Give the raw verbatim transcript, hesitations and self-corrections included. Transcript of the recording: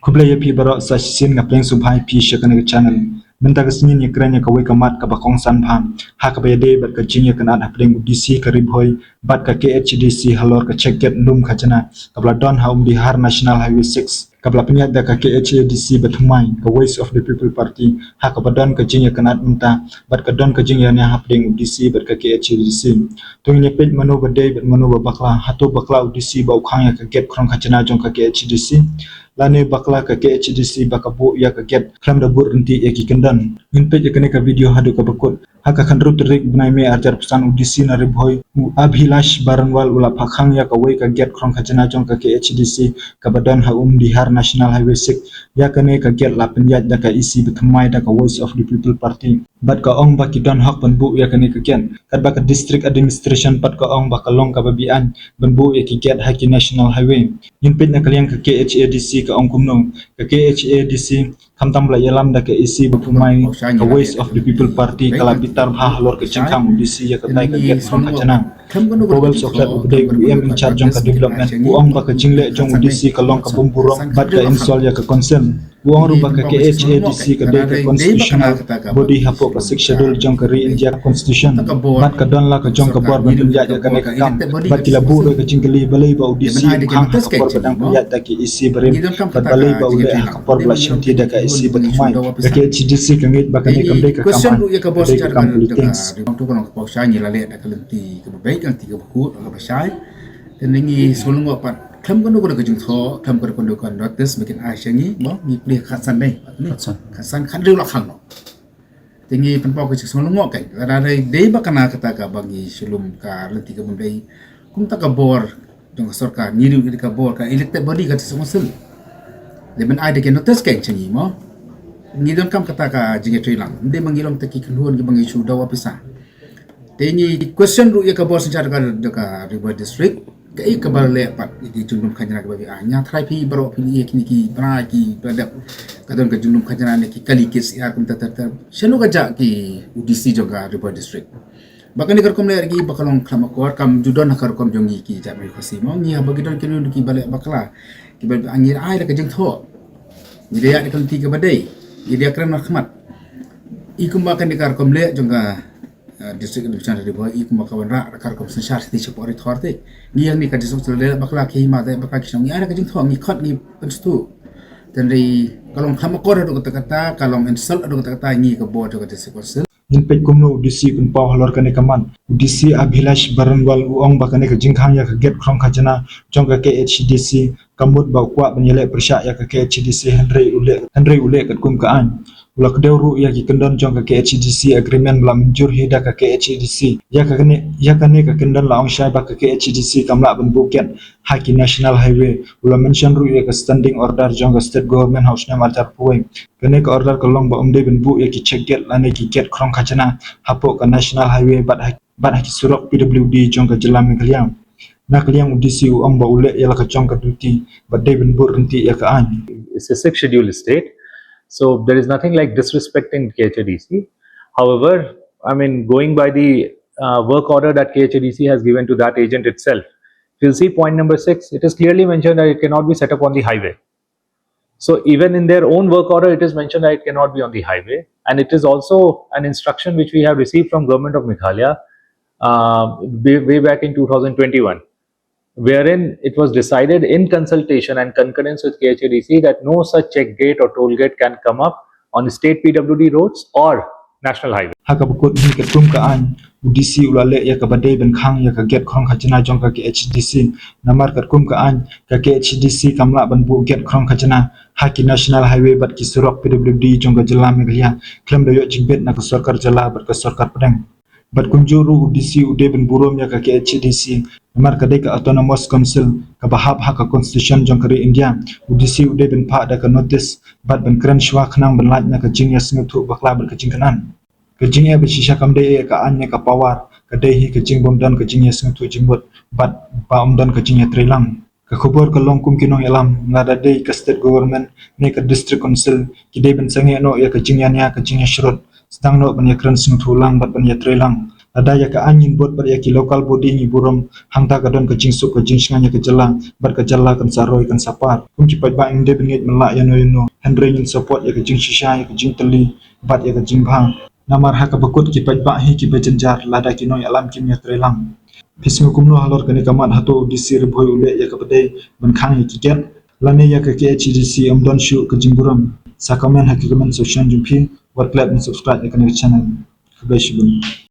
Khublei ïa phi baroh, sa shisien nga pdiang sngewbha ïa phi sha kane ka channel. Mynta ka sngi ngin ïakren ïa kawei ka mat kaba kongsan bha ha kaba ïadei bad ka jingïakynad hapdeng u D C ka Ri Bhoi bad ka K H A D C halor ka check gate lum khajna kaba la don ha Umdihar National Highway six, kaba la pynïaid da ka K H A D C bathymmai, ka Voice of the People Party, ha kaba don ka jingïakynad mynta bad ka don ka jingïania hapdeng u D C bad ka K H A D C. To ngin ïa peit mano ba dei bad mano ba bakla. Hato bakla u D C ba u khang ïa ka gate khrong khajna jong ka K H A D C, lane bakla ka K H A D C ba ka buh ïa ka gate khlem da bud ryntih ïa ki kyndon? Ngin peit ïa kane ka video haduh kaba kut. Ha ka khathynriew tarik bnai May arhajar arphew san, u D C na Ri Bhoi, u Abhilash Baranwal, u la phah khang ïa kawei ka gate khrong khajna jong ka K H A D C kaba don ha Umdihar National Highway six. Ïa kane ka gate la pynïaid da ka E C bathymmai da ka Voice of the People Party. Bad ka ong ba ki don hok ban buh ïa kane ka gate. Katba ka District Administration pat ka ong ba ka long kaba be-aiñ ban buh ïa ki gate ha ki National Highway. Ngin peit na ka liang ka K H A D C ka ong kumno. Ka K H A D C, khamtam ba la ïalam da ka E C bathymmai, ka Voice of the People Party ka la bitar bha halor ka jingkhang u D C ïa katai ka gate khrong khajna. Powell Soklet, uba dei u E M in charge jong ka development, u ong ba ka jingleh jong u D C ka long ka bym burom bad ka insult ïa ka Council. U ong ruh ba ka K H A D C ka dei ka constitutional body hapoh ka Sixth Schedule jong ka Ri India Constitution. Bad ka don la ka jong ka bor ban pynïaid ïa kane ka kam. Bad ki la buh ruh ka jingkylli balei ba u D C u khang ha ka por ba dang pynïaid da ka E C barim, bad balei ba u leh ha ka por ba la shimti da ka E C bathymmai. Ka K H A D C ka ngeit ba kane kam dei ka kam aiñ, ka dei ka kam politics. Te ngi sngewlyngngoh pat khlem kano kano ka jingthoh, khlem kano kano ka notice ba kin ai sha ngi, mo, ngi plie khatsan dei. Khatsan. Khatsan, khathynriew la khang noh. Te ngi pynpaw ka jingsngew lyngngoh kein. Lada dei, dei ba kane kata kaba ngi shu lum ka lynti ka bym dei, kumta ka bor jong ka sorkar, ngi ruh ngi dei ka bor, ka elected body ka District Council. Dei ban ai da ki notice kein sha ngi, mo. Ngi donkam kata ka jingïatreilang. Ym dei ba ngi long tang ki khynhun kiba ngi shu dawa pisa. Te ngi question ruh ïa ka bor synshar ka, ka Ri Bhoi District. Kaei kaba leh pat ïa ki jinglum khajna kiba, ah, ngi tharai phi baroh phi ïa kine ki bnai kiba la dep ka don ka jinglum khajna ne ki kali ki siar kumta ter ter. Shano ka jah ki u D C jong ka Ri Bhoi District? Ba kane ka rukom leh ruh ki ba ka long khlam akor, kam ju don ha ka rukom jong ngi ki jaitbynriew Khasi, mo. Ngi haba ki don ki riew kiba leh bakla, kiba, ah, ngi ai la ka jingthoh, ngi da ïa ka lynti kaba dei, ngi da ïa kren markhmat. I kumba kane ka rukom leh jong ka, ah, District Administration Ri Bhoi, i kumba ka wanrah ka rukom synshar sha ki shapoh ri thor te. Ngi hangne ka District Council leh bakla, ki hima leh bakla, ki shong, ngi ai la ka jingthoh, ngi khot, ngi pynsngewthuh. Tangba ka long kham akor haduh katta katta, ka long insult haduh katta katta ïa ngi ka bor jong ka District Council. Ngin peit kumno u D C u pynpaw halor kane ka mat. U D C Abhilash Baranwal u ong ba kane ka jingkhang ïa ka gate khrong khajna jong ka K H A D C ka mut ba u kwah ban ïaleh pyrshah ïa ka K H A D C, hynrei u leh, hynrei u leh katkum ka aiñ. U la kdew ruh ïa ki kyndon jong ka K H A D C agreement ba la mynjur hi da ka K H A D C. Ïa kane, ïa kane ka kyndon la ong shai ba ka K H A D C kam lah ban buh gate ha ki National Highway. U la mention ruh ïa ka standing order jong ka State Government ha u snem arhajar arphew wei. Kane ka order ka long ba ym dei ban buh ïa ki check gate lane ki gate khrong khajna hapoh ka National Highway bad ha, bad ha ki surok P W D jong ka jylla Meghalaya. Na ka liang u D C u ong ba u leh ïa la ka jong ka duty bad dei ban bud ryntih ïa ka aiñ. It's a Sixth Schedule state, so there is nothing like disrespecting K H A D C. However, I mean, going by the, uh, work order that K H A D C has given to that agent itself, if you'll see point number six, it is clearly mentioned that it cannot be set up on the highway. So even in their own work order, it is mentioned that it cannot be on the highway. And it is also an instruction which we have received from Government of Meghalaya, uh, way, way back in two thousand twenty-one, wherein it was decided in consultation and concurrence with K H A D C that no such check gate or toll gate can come up on state P W D roads or National Highway. Ha kaba kut hi, katkum ka aiñ, u D C u la leh ïa kaba dei ban khang ïa ka gate khrong khajna jong ka K H A D C. Namar katkum ka aiñ, ka K H A D C kam lah ban buh gate khrong khajna ha ki National Highway bad ki surok P W D jong ka jylla Meghalaya khlem da ïoh jingbit na ka sorkar jylla bad ka sorkar pdeng. Bad kumjuh ruh u D C u dei ban burom ïa ka K H A D C namar ka dei ka Autonomous Council kaba hap ha ka Constitution jong ka ri India. U D C u dei ban phah da ka notice bad ban kren shuwa khnang ban lait na ka jingïasngewthuh bakla bad ka jingkynad. Ka jingeh ba shisha kam dei ïa ka aiñ ne ka power, ka dei hi ka jingbymdon ka jingïasngewthuh jingmut bad ba ym don ka jingïatreilang. Ka khubor ka long kum ki nongïalam, lada dei ka State Government ne ka District Council, ki dei ban sangeh noh ïa ka jingïania, ka jingïashrut, sdang noh ban ïakren sngewthuh lang bad ban ïatreilang. Lada ïa ka aiñ ngin bud bad ïa ki local body ngi burom, hangta ka don ka jingsuk ka jingshngaiñ ïa ka jylla, bad ka jylla kan sa roi kan sa par. Kum ki paidbah ngim dei ban ngeit ban lah ïano ïano, hynrei ngin support ïa ka jingshisha, ïa ka jingtylli, bad ïa ka jingbha. Namar ha kaba kut ki paidbah hi kiba jynjar lada ki nongïalam kim ïatreilang. Phi sngew kumno halor kane ka mat? Hato u D C Ri Bhoi u leh ïa kaba dei ban khang ïa ki gate, lane ïa ka K H A D C ym don shuh ka jingburom? Sa comment ha ki comment section jong phi, wat klet ban subscribe ïa kane ka channel. Khublei shibun.